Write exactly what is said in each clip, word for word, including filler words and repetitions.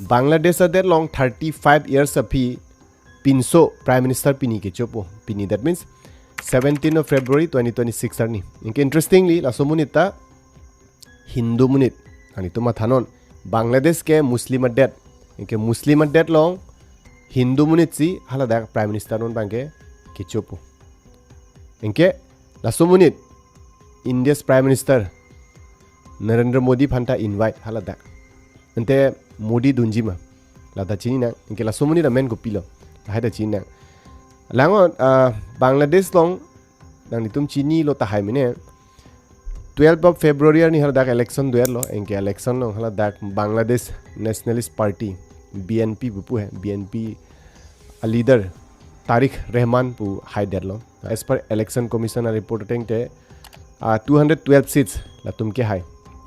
Bangladesh adet along thirty-five years aphi pinso Prime Minister pini kechopo. Pini, that means seventeen of February twenty twenty-six arni. Anke interestingly, laso monit ta Hindu monit. Nanglitum mathanon, Bangladesh ke Muslim adet. Anke Muslim adet along Hindu monit si haladak Prime Minister non abangke kechopo. Anke laso monit India's Prime Minister Narendra Modi aphan ta invite haladak. Ante Modi dunji ma, la ta chininang. Anke laso monit amen kopilo, lahai ta chininang. Lango, ah, Bangladesh along nanglitum chinilo tahai mene. Twelfth of February arni haladak election do-etlo. Anke election along haladak Bangladesh Nationalist Party, B N P pu pu he, B N P a leader Tariq Rahman pu haidetlo. As per Election Commission a report ateng te, ah, two hundred twelve seats latum kehai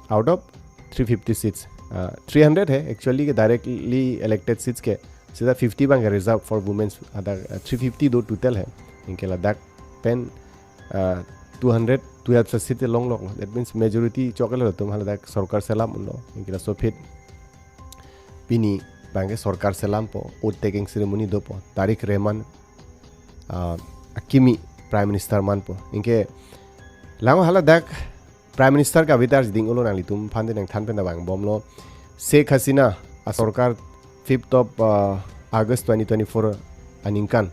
out of three fifty seats. Ah, three hundred he, actually ke directly elected seats ke sita fifty abangke reserved for women's, ada, ah, three fifty do total he. Anke ladak pen, ah, two hundred twelve seat longloklo. That means majority choklo latum, haladak sorkar selam unlo. Anke laso aphi pini abangke sorkar selampo, oath taking ceremony dopo, Tariq Rahman, ah, akimi Prime Minister manpo. Anke lango haladak Prime Minister ke avedar ding-olo, nanglitum aphan te nangthan pen ta vangbomlo. Sheikh Hasina asorkar fifth of, ah, August twenty twenty-four aningkan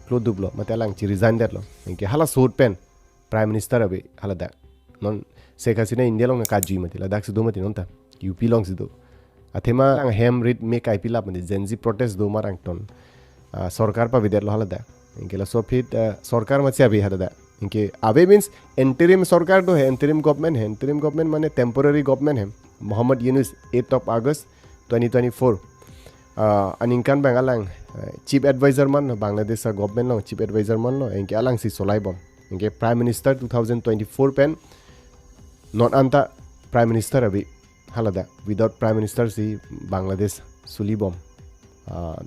kloduplo, mate alang chi resign detlo. Anke halaso ahut pen Prime Minister ave haladak. Non Sheikh Hasina India along nangkajui mati, ladak si do mati non ta. U P along si do. Athema alang hem rit me kai pilap mati, Gen Z protest do mar angton, ah, sorkar pavedetlo haladak. Anke laso aphi, ah, sorkar masi ave haladak. Anke ave means interim sorkar do he, interim government he, interim government mane temporary government he. Muhammad Yunus, eighth of August twenty twenty-four, ah, aningkan abang alang, ah, chief advisor manlo, Bangladesh a government along chief advisor manlo, anke alang si solaibom. Anke Prime Minister two thousand twenty-four pen non anta Prime Minister ave haladak. Without Prime Minister si Bangladesh sulibom. Ah,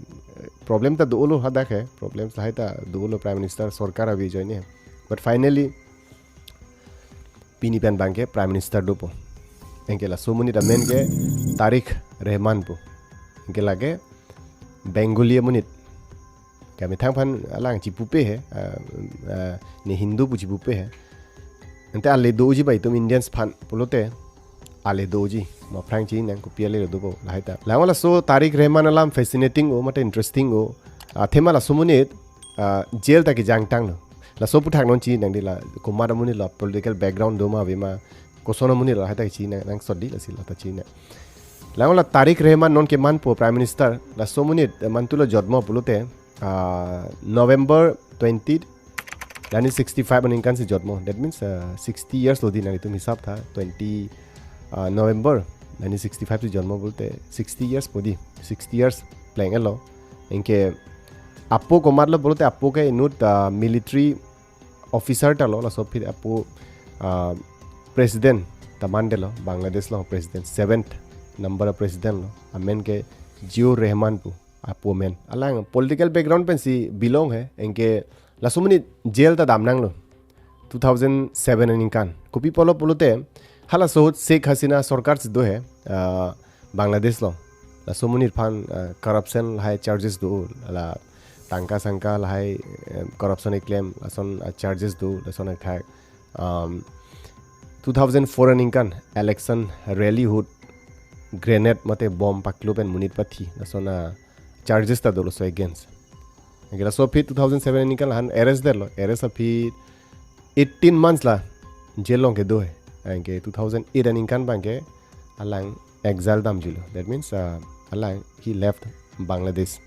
problem ta do-olo hadak he, problem lahai ta do-olo, Prime Minister sorkar ave ajoine. But finally pini pen abangke Prime Minister dopo. Anke laso monit amen ke Tariq Rahman pu. Anke lake Bengali amonit. Kami thang aphan alang chipupe he, ah, ah, ne Hindu pu chipupe he. Ante ale doji ba itum Indians aphan pulote, ale doji. Ma aphrang chinang, kopi ale dopo, lahai ta. Lango laso Tariq Rahman alam fascinating o, mate interesting o. Athema laso monit, ah, jail ta kejangtanglo. Laso aphuthak non chinang dei, la komat amonit lo, political background do ma ave ma, koson amonit lo, lahai ta chinang, nangsot dei, lasi la ta chinang. Lango la Tariq Rahman non ke manpo Prime Minister, laso monit, eh, mantulo jotmo pulote, ah, November twenty, nineteen sixty-five aningkan si jotmo. That means, ah, sixty years lo dei, nanglitum hisap tha, twenty, ah, November nineteen sixty-five si jotmo pulote sixty years po dei, sixty years pleng-etlo. Anke apo komatlo pulote apo ke inut, ah, military officer ta lo, laso aphi apo, ah, president ta mandetlo, Bangladesh along president, seventh number president lo, amen ke Ziaur Rahman pu apo amen. Alang political background pensi belong he, anke laso monit jail ta damnanglo two thousand seven aningkan. Kopi apotlo pulote, halaso ahut Sheikh Hasina sorkar si do he, ah, Bangladesh along. Laso monit aphan, ah, corruption lahai charges do, la tangka sangka lahai, eh, corruption keklem, lason, ah, charges do, lason athak. Um, two thousand four aningkan election rally ahut grenade mate bomb paklo pen monit pathi, lason, ah, charges ta dolo laso against. Anke laso aphi two thousand seven aningkan la han arrest detlo, arrest aphi eighteen months la jail along kedo he. Anke two thousand eight aningkan abangke alang exile damjilo. That means, ah, alang he left Bangladesh.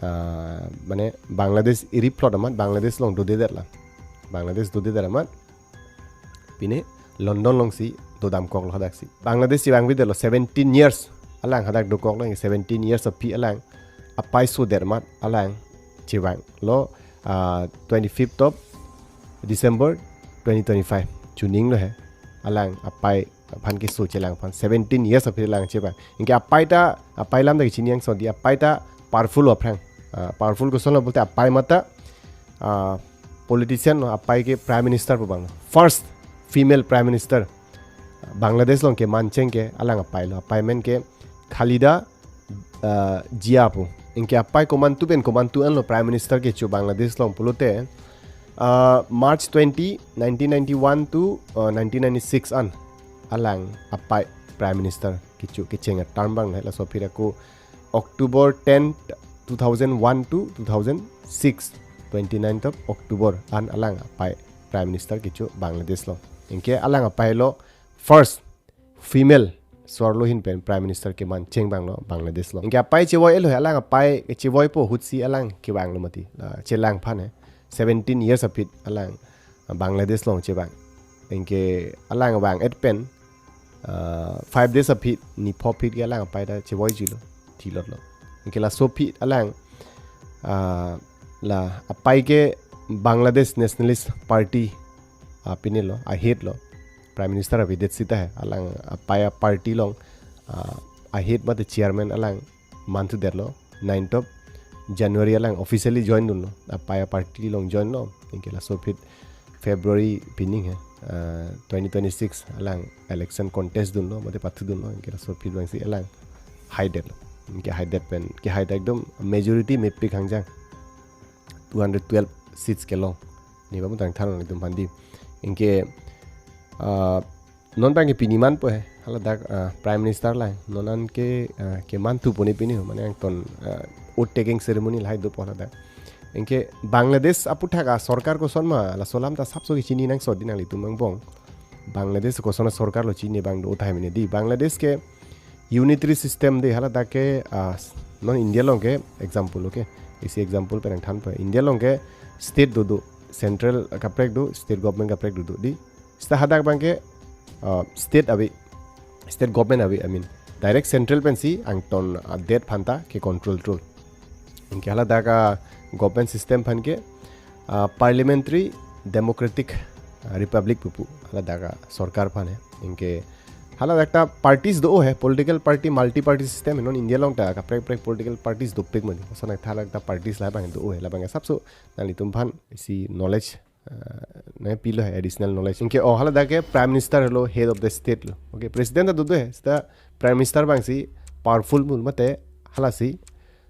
Ah, mane Bangladesh eri plot amat, Bangladesh along dodedetlo. Bangladesh dodedet amat pine London alongsi dodamkoklo hadaksi. Bangladesh chevangvedetlo seventeen years. Alang hadak dokoklo, seventeen years aphi alang apei sodet amat alang chevanglo, ah, twenty-fifth of December twenty twenty-five. Chuning lo he. Alang apei aphan keso chelang aphan seventeen years aphi alang chevang. Anke apei ta, apei alam ta kechini nangsot dei, apei ta powerful aphrang. Ah, powerful kosonlo pulote apei mata, ah, politician lo, apei ke Prime Minister pu abang. First female Prime Minister Bangladesh along keman cheng ke alang apei lo. Apei amen ke Khalida uh, Zia pu. Anke apai komantu pen komantu anlo Prime Minister kecho Bangladesh along pulote, uh, March twenty, nineteen ninety-one to, uh, nineteen ninety-six an alang apai Prime Minister kecho kecheng a-term abang lahai, laso aphi ako October tenth, two thousand one to two thousand six, twenty-ninth of October an alang apai Prime Minister kecho Bangladesh along. Anke alang apai lo first female sarlo ahin pen Prime Minister keman cheng abang lo Bangladesh along. Anke apai chevoi-etlo he, alang apai chevoipo ahutsi alang kevanglo mati. La chelang aphan he. Seventeen years aphi alang, ah, Bangladesh along chevang. Anke alang vang-et pen, ah, five days aphi, ni pho aphi ke alang apai ta chevoijilo, thilotlo. Anke laso aphi alang, ah, la apai ke Bangladesh Nationalist Party, ah, pine lo, a-head lo. Prime Minister avedet sita he, alang apai a-party along, ah, a-head mate chairman alang manthu detlo. Ninth of January alang officially join dunlo. Apai a-party along join lo. Anke laso aphi February pining he, ah, twenty twenty-six alang election contest dunlo, mate pathu dunlo. Anke laso aphi abangsi alang haidetlo. Anke haidet pen, kehai ta ekdom majority mepik hangjang. Two hundred twelve seats kelong. Ne ba mutang than nanglitum aphan di. Anke, ah, non abang ke pini manpo he. Haladak, ah, Prime Minister lang. Non an ke, ah, keman thupo ne pini ho. Mane angton, ah, oath taking ceremony lahai dopo haladak. Anke Bangladesh aputhak a-sorkar koson ma, laso alam ta sapso kechini nangso di nanglitum angbong. Bangladesh koson a-sorkar lo chini abang do tahai mene di. Bangladesh ke unitary system de, haladak ke, ah, non India along ke example, okay. Isi example pen nangthanpo. India along ke state do do, central kaprek do, state government kaprek do do di. Seta hadak abang ke, ah, state ave, state government ave, I mean, direct central pensi angton adet aphan ta ke control trol. Anke haladak a-government system aphan ke, ah, parliamentary democratic, ah, republic pupu, haladak a-sorkar aphan he. Anke haladak ta parties do he, political party, multi party system he. Non India along ta kaprek kaprek political parties dopik mati. Lason athak ta parties lahai abang do he, labang ke sapso nanglitum aphan isi knowledge, ah, nangpilo he, additional knowledge. Anke o haladak ke Prime Minister lo, head of the state lo. Okay, President ta do do he, seta Prime Minister abangsi powerful mul mate halasi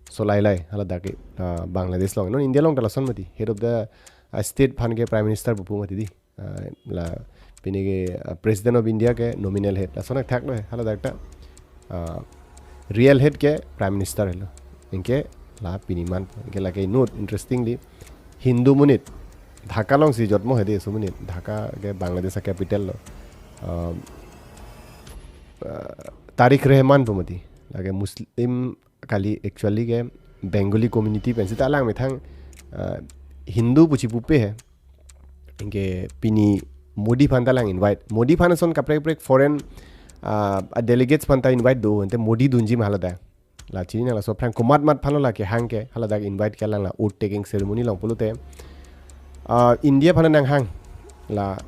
solai lai haladak ke, ah, Bangladesh along. Non India along ta lason mati, head of the, ah, state aphan ke Prime Minister pupu mati di. Ah, la pini ke, ah, President of India ke nominal head. Lason athak lo he, haladak ta, ah, real head ke Prime Minister lo. Anke la pini man, anke lake inut, interestingly, Hindu monit, Dhaka alongsi jotmo he di, laso monit, Dhaka ke Bangladesh a-capital lo. Ah, ah, Tariq Rehman pu mati. Lake Muslim kali, actually ke Bengali community pen, seta alang methang, ah, Hindu pu chipupe he. Anke pini Modi aphan ta lang invite. Modi aphan ason kaprek kaprek foreign, ah, delegates aphan ta invite do, ante Modi dunji ma haladak. La chini nang laso aphrang komat mat aphan lo la kehang ke, haladak invite ke alang la oath taking ceremony along pulote, ah, India aphan nanghang. La,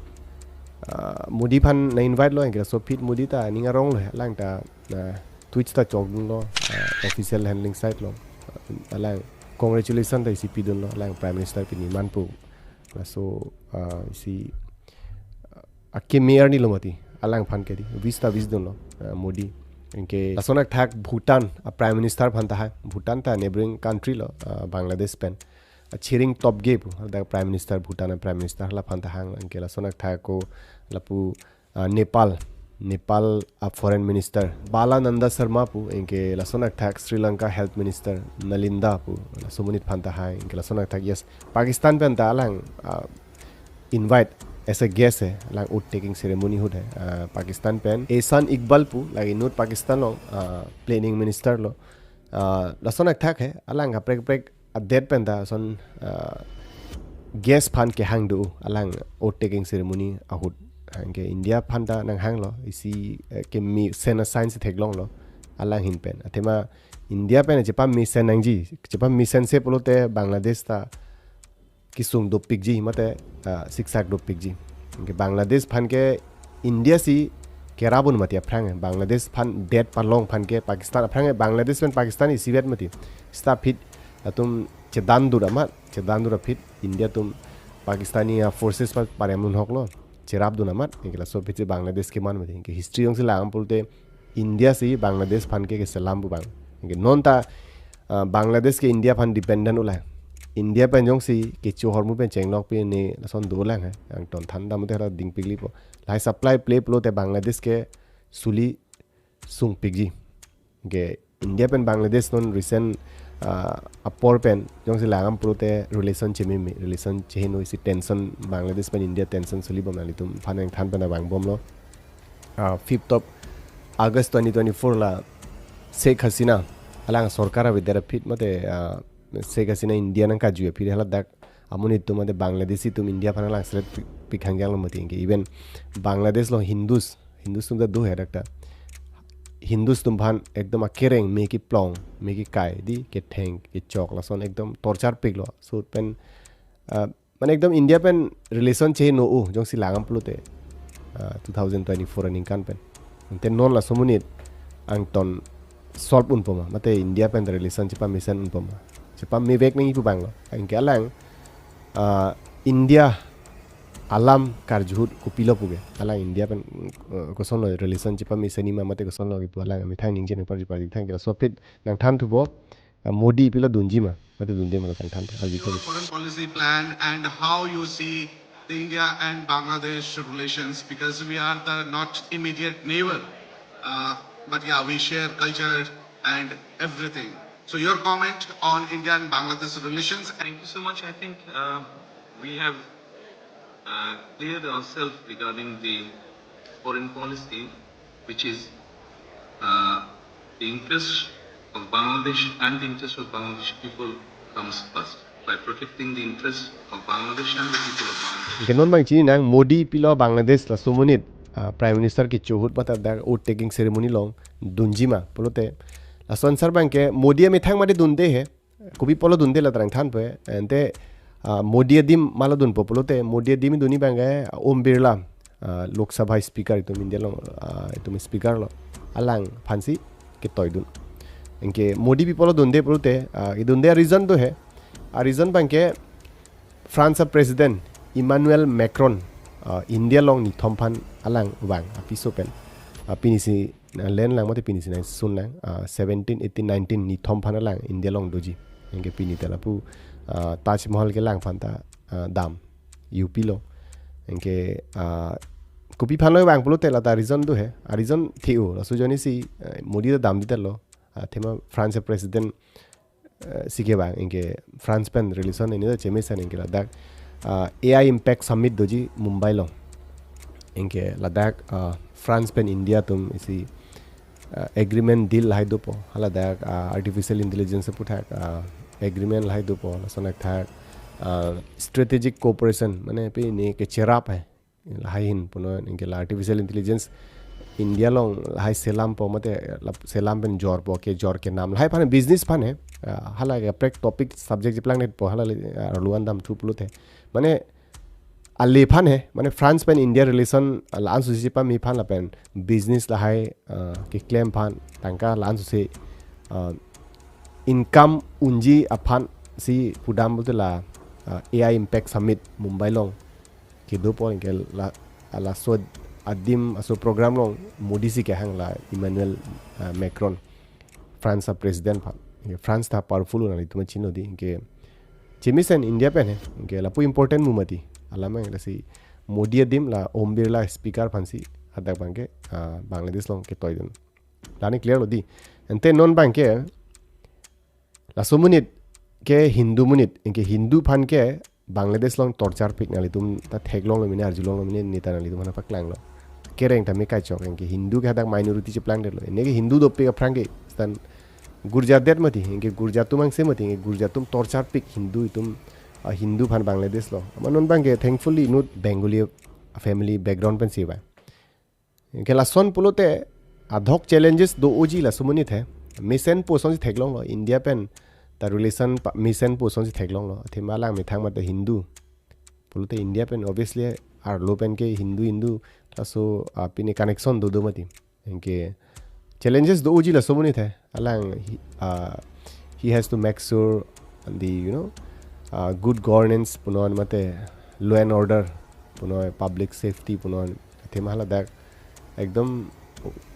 ah, Modi aphan nang-invite lo, anke laso aphi Modi ta ning arong lo, alang ta, ah, tweets ta chokdunlo, ah, official handling site along. Ah, alang congratulation ta isi pidunlo, alang Prime Minister pini manpo. Laso, ah, isi, ah, akimi arni lo mati, alang aphan ke di, wish ta wish dunlo, ah, Modi. Anke lason athak Bhutan a-Prime Minister aphan ta ha, Bhutan ta neighboring country lo, ah, Bangladesh pen. Tshering Tobgay pu, haladak Prime Minister, Bhutan a-Prime Minister, hala aphan ta hang. Anke lason athak ako lapu, ah, Nepal, Nepal a-Foreign Minister Bala Nanda Sharma pu, anke lason athak Sri Lanka Health Minister Nalinda pu, laso monit aphan ta hang. Anke lason athak, yes, Pakistan pen ta alang, ah, invite as a guest he, alang oath taking ceremony ahut he. Ah, Pakistan pen Ehsan Iqbal pu, lake inut Pakistan along, ah, planning minister lo. Ah, lason athak he, alang kaprek kaprek adet pen ta ason, ah, guest aphan kehang do, alang oath taking ceremony ahut. Anke India aphan ta nanghanglo, isi, eh, kemesen a-sign si theklonglo, alang ahin pen. Athema India pen chepamesen nangji, chepamesense pulote Bangladesh ta kesung dopikji, mate, ah, siksak dopikji. Anke Bangladesh aphan ke India si kerap un mati aphrang he. Bangladesh aphan det palong aphan ke Pakistan aphrang he, Bangladesh pen Pakistan isivet mati. Seta aphi atum chedan dur amat, chedan dur aphi India atum Pakistani, ah, forces aphan parem un hoklo. Cherap dun amat, anke laso aphi si Bangladesh keman mati. Anke history along si lang pulote India si Bangladesh aphan ke keselam pu abang. Anke non ta, ah, Bangladesh ke India aphan dependent ulang. India pen jongsi kecho ahormu pen chenglok pi ne lason dolang he. Angton than dam te hala dingpiklipo. Lahai supply ple pulote Bangladesh ke suli sungpikji. Anke India pen Bangladesh non recent, ah, apor pen jongsi langdam pulote relation chememe, relation chehingno isi tension, Bangladesh pen India tension suli bom nanglitum aphan nangthan pen vangbomlo. Ah, fifth of August twenty twenty-four la Sheikh Hasina alang sorkar avedet aphi mate, ah, Sheikh Hasina India nangkaju aphi hala dak amonit atum mate Bangladeshi atum India aphan alang selet pi-, pikhang janglo mati anke. Even Bangladesh along Hindus, Hindus atum ta do he dak ta. Hindus atum aphan ekdom akereng, me keplong, me kekai, di ketheng, kechok, lason ekdom torture piklo. So pen, ah, mane ekdom India pen relation chehingno-o, jongsi langdam pulote, ah, two thousand twenty-four aningkan pen. Ante non laso amonit angton solve unpo ma, mate India pen relation chepamesen unpo ma. Chepamevek nangji pu abanglo. Anke alang, ah, India alam karju ahut kopilo puke. Alang India pen, eh, kosonlo relation chepamesen ma mate kosonlo kipu alang amethang ningje nangparju parju thang ke laso aphi nangthan thupo. Ah, Modi pilo dunji ma, mate dunde ma nangthan. Arju Your thang. Foreign policy plan and how you see the India and Bangladesh relations, because we are the not immediate neighbor, uh, but yeah, we share culture and everything. So your comment on India and Bangladesh relations? Thank you so much. I think, uh, we have, uh, cleared ourselves regarding the foreign policy, which is, uh, the interest of Bangladesh and the interest of Bangladesh people comes first. By protecting the interest of Bangladesh and the people of Bangladesh. Anke non abang chininang Modi pilo Bangladesh laso amonit, ah, Prime Minister kecho ahut mate dak oath taking ceremony along dunji ma pulote laso answer abangke Modi amethang mate dunde he. Kopi apotlo dunde la ta nangthanpo he. Ante, ah, Modi adim malo dunpo pulote Modi adim dunji abangke, ah, Om Birla, ah, Lok Sabha speaker itum India along, ah, itum speaker lo. Alangphansi ketoidun. Anke Modi pi apotlo dunde pulote, ah, idunde reason do he. A reason abangke France a President Emmanuel Macron, ah, India along nithom aphan alang vang apiso pen. Ah, pinisi nanglen lang mate pinisi nangsun lang, ah, seventeen, eighteen, nineteen nithom aphan alang India along doji. Anke pini ta lapu, ah, Taj Mahal kelang aphan ta, ah, dam U P along. Anke, ah, kopi aphanlo vang pulote la ta reason do he. A reason the-o, laso ajoinesi, ah, Modi ta damde tanglo. Ah, athema France President, eh, si kevang, anke France pen relation ini ta chemesen anke ladak, ah, A I Impact Summit doji Mumbai along. Anke ladak, ah, France pen India atum isi, ah, agreement deal lahai dopo. Haladak, ah, artificial intelligence aputhak, ah, agreement lahai dopo. Lason athak, ah, strategic cooperation, mane pini kecherap hai. Lahai ahin punon anke la artificial intelligence India along lahai selampo mate la selam pen jorpo, kejor kenam lahai aphan business aphan he, ah, hala kaprek topic subject cheplangdetpo hala le, ah, arlu an damthu pulote. Mane ale aphan he, mane France pen India relation, ah, la-an susi pame aphan lapen business lahai, ah, keklem aphan tangka la-an susi, ah, income unji aphansi pudam pulote la, ah, A I Impact Summit Mumbai along kedopo anke la, laso adim aso program along Modi si kehang la Emmanuel, ah, Macron, France a President aphan. Anke France ta powerful nanglitum chinilo di. Anke chemesen India pen he. Anke lapu important mu mati. Alam lasi Modi adim la Om Birla speaker aphansi hadak abangke, ah, Bangladesh along ketoidun. La-an clear lo di. Ante non abangke laso amonit ke Hindu amonit, anke Hindu aphan ke Bangladesh along torture pik nanglitum ta theklonglo mene, arjulonglo mene, neta nanglitum aphan paklanglo. Kereng tame kachok, anke Hindu ke hadak minority cheplangdetlo. Anke Hindu dopik aphrang ke stan gurja det mati, anke gurja atum angse mati, anke gurja atum torture pik Hindu atum, ah, Hindu aphan Bangladesh along. Ama non abangke thankfully inut Bengali family background pensi vang. Anke lason pulote adhok challenges do-oji laso amonit he. Mesenpo asonsi theklonglo India pen ta relation pa-, mesenpo asonsi theklonglo. Athema alang methang mate Hindu. Pulote India pen obviously arlo pen ke Hindu Hindu laso, ah, pini connection dodo mati. Anke challenges do-oji laso amonit he. Alang he, ah, he has to make sure the, you know, ah, good governance punon mate law and order punon public safety punon. Athema haladak ekdom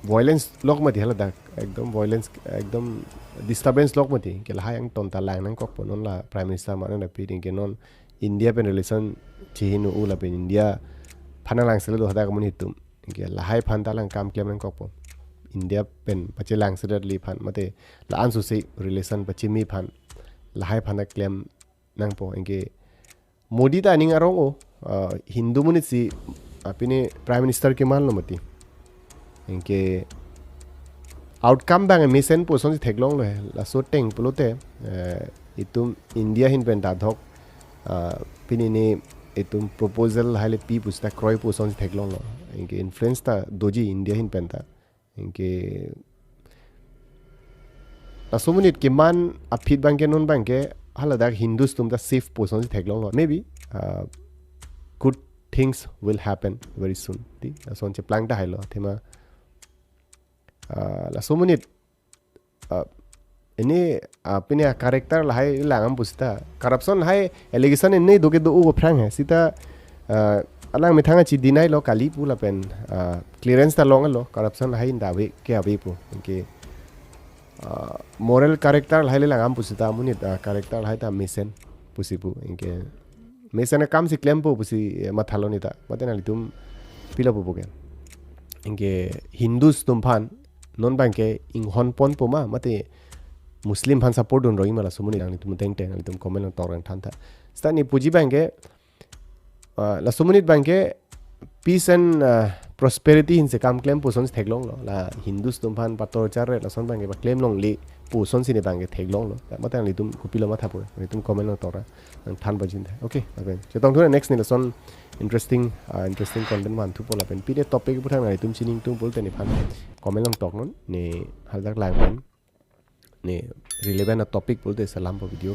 violence lok mati haladak, ekdom violence, ekdom disturbance lok mati. Ke lahai angton ta lang nangkokpo, non la Prime Minister mane na piding ke non India pen relation chihinu u lapen India phan langselet do hadak amonit atum. Ke lahai aphan ta lang kam klem nangkokpo. India pen pachelang sedet li aphan mate la-an susi relation pachimi aphan lahai aphan ta klem nangpo. Anke Modi ta aning arong o, ah, Hindu monit si, ah, pini Prime Minister keman lo mati. Anke outcome abang mesen pu asonsi theklonglo he. Laso ateng pulote, eh, itum India ahin pen ta adhok, ah, pini ne itum proposal lahai le pi pusita kroi pu asonsi theklonglo. Anke influence ta doji India ahin pen ta. Anke laso amonit keman aphi abang ke non abang ke haladak Hindus atum ta safe pu asonsi theklonglo. Maybe, uh, good things will happen very soon. Ti, lason cheplang tahailo. Athema, uh, laso amonit, uh, ini, uh, pini a-character lahai lang-am pusita. Corruption lahai allegation ini do ke do u aphrang he. Sita, uh, alang methang achi deny lo kali pu lapen, uh, clearance ta longlo, corruption lahai inda ave ke ave pu. Anke, uh, moral character lahai le lang-am pusita amonit, uh, character lahai ta mesen pusi pu. Anke mesen akam si klempo pusi, eh, mathalo neta. Mate nanglitum pilo pupo ke. Anke Hindus atum aphan non abang ke inghon ponpo ma, mate Muslim aphan support dun roi ma, laso amonit nanglitum tengteng nanglitum comment along tok nangthan tha. Sita ne puji abang ke, ah, laso amonit abang ke peace and, ah, prosperity ahin si kam klem pu asonsi theklonglo. La Hindus atum aphan patorchar re lason abang ke paklem longle pu asonsi ne abang ke theklonglo. Mate nanglitum kopilo mathapo, nanglitum comment along tok nangthan pajin tha. Okay, lapen chetong thu next ne lason interesting, ah, interesting content vanthupo lapen pini topic aputhak nanglitum chiningtung pulote nephan comment along toknon, ne haladak lang pen ne relevant a-topic pulote selampo video